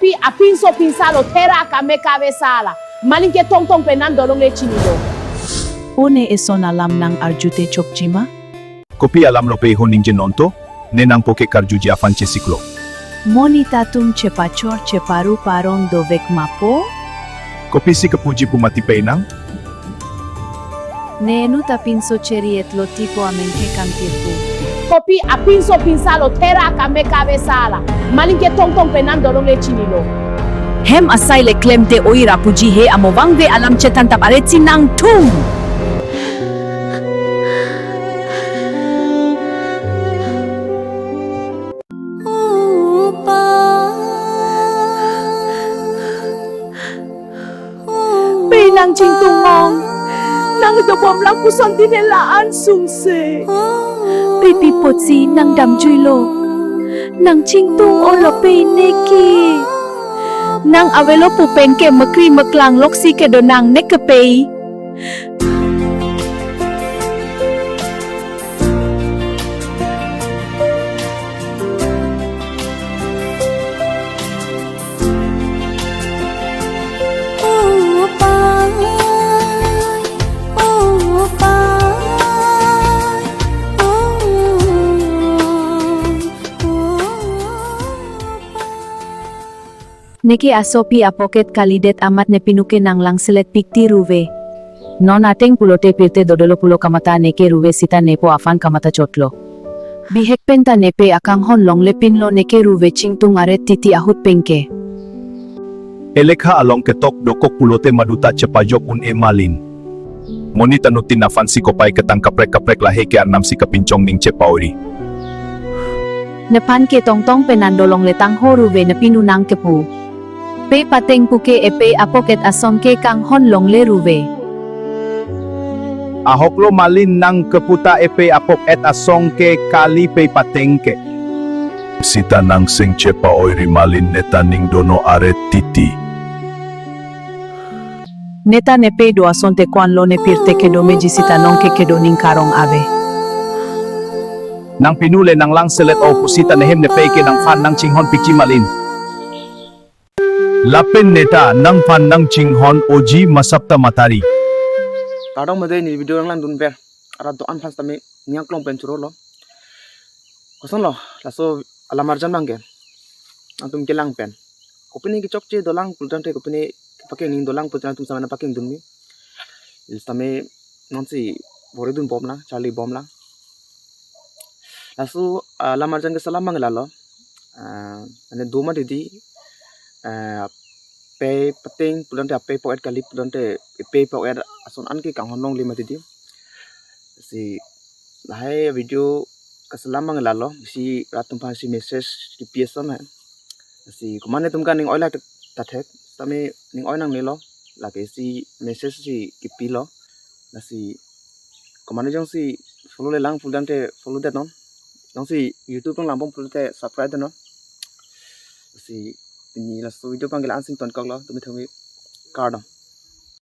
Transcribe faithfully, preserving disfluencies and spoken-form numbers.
Pi apinso pinsalo thera kame kave sala. Malin ke tongtong pen nang dolongle chinilo. O ne eson alam nang arjute chokchima? Kopi alam lo pe ho ningje nonto, ne nangpo ke karjuji aphan chesiklo. Mo neta tum chepachor cheparu parong dovek mapo? Kopisi kepuji pu mati pe nang? Ne nu ta pinso cheri-etlo tipo amen ke kangtirpu. Kopi apinso pinsalo thera kame kave sala. Malin ke tongtong pen nang dolongle chinilo. Hem asai le klemte oi ra puji he amo vangve alam chethan tap are chinang thung. Pe nang chingtung ong. Nang dobom lang puson dine la-an sungse. Pe pi apotsi nang damjuilo. Nang chingtung olo pe neke. Nang avelo pu pen ke mekri meklang loksi kedo nang neke pe. Neke asopi a-pocket kalidet amat ne pinu ke nang langselet pikti ruve. Non ateng pulote pirte dodolo pulo kamatha neke ruve sita nepo aphan kamatha chotlo. Bihek pen ta nepe akanghon longle pinlo neke ruve chingtung aret titi ahut pen ke. Elekha along ketok dokok pulote maduta chepajok un-e Malin. Mo neta nutin aphansi kopai ketang kaprek kaprek lahei ke arnamsi kapinchong ning chepa-ori. Nephan ke tongtong pen nang dolongle tangho ruve ne pinu nang kepu. Pe pateng pu ke epe a-pocket asong ke kanghon longle ruve. Ahoklo Malin nang kepu ta epe a-pocket asong ke kali pe pateng ke. Sita nang sing chepa-ori Malin neta ning dono aret titi. Neta nepe do asonte ko-anlo ne pirte kedo meji sita nong ke kedo ning karong ave. Nang pinu le nang langselet o pusita nehem nepe ke nangphan nang chinghon pikji Malin. Lapen neta nangphan nang chinghon oji masap ta matari. Kardom made ni video nang langdun ber. Arat do-an aphan sitame ning aklong pen chorolo. Kosonlo, laso alam arjan abang ke nangtum kelang pen. Kopine kechokche dolang pulotangte kopine pakeng ning dolang pulotangte nangtum samana pakeng dunmi. Sitame nonsi bore dunbom lang, charlibom lang. Laso, ah, alam arjan ke selam abang lalo. Ah, mane do mati di, ah, pe pateng pulotangte ape pocket kali pulotangte pe pocket ason an ke kanghon longle mati di. Si lahei video keselam abang lalo, si rat atum aphansi message kipi ason hai. Si komat netum ke ning oi la ta thek, tame ning oi nangnelo, lake si message si kipilo. Lasi komat ne jongsi follow le lang pulotangte follow det non. Jongsi YouTube along langbom pulote subscribe det non. Lasi pini laso video abang ke la-an si ingtonkoklo, tumi thumi kardom.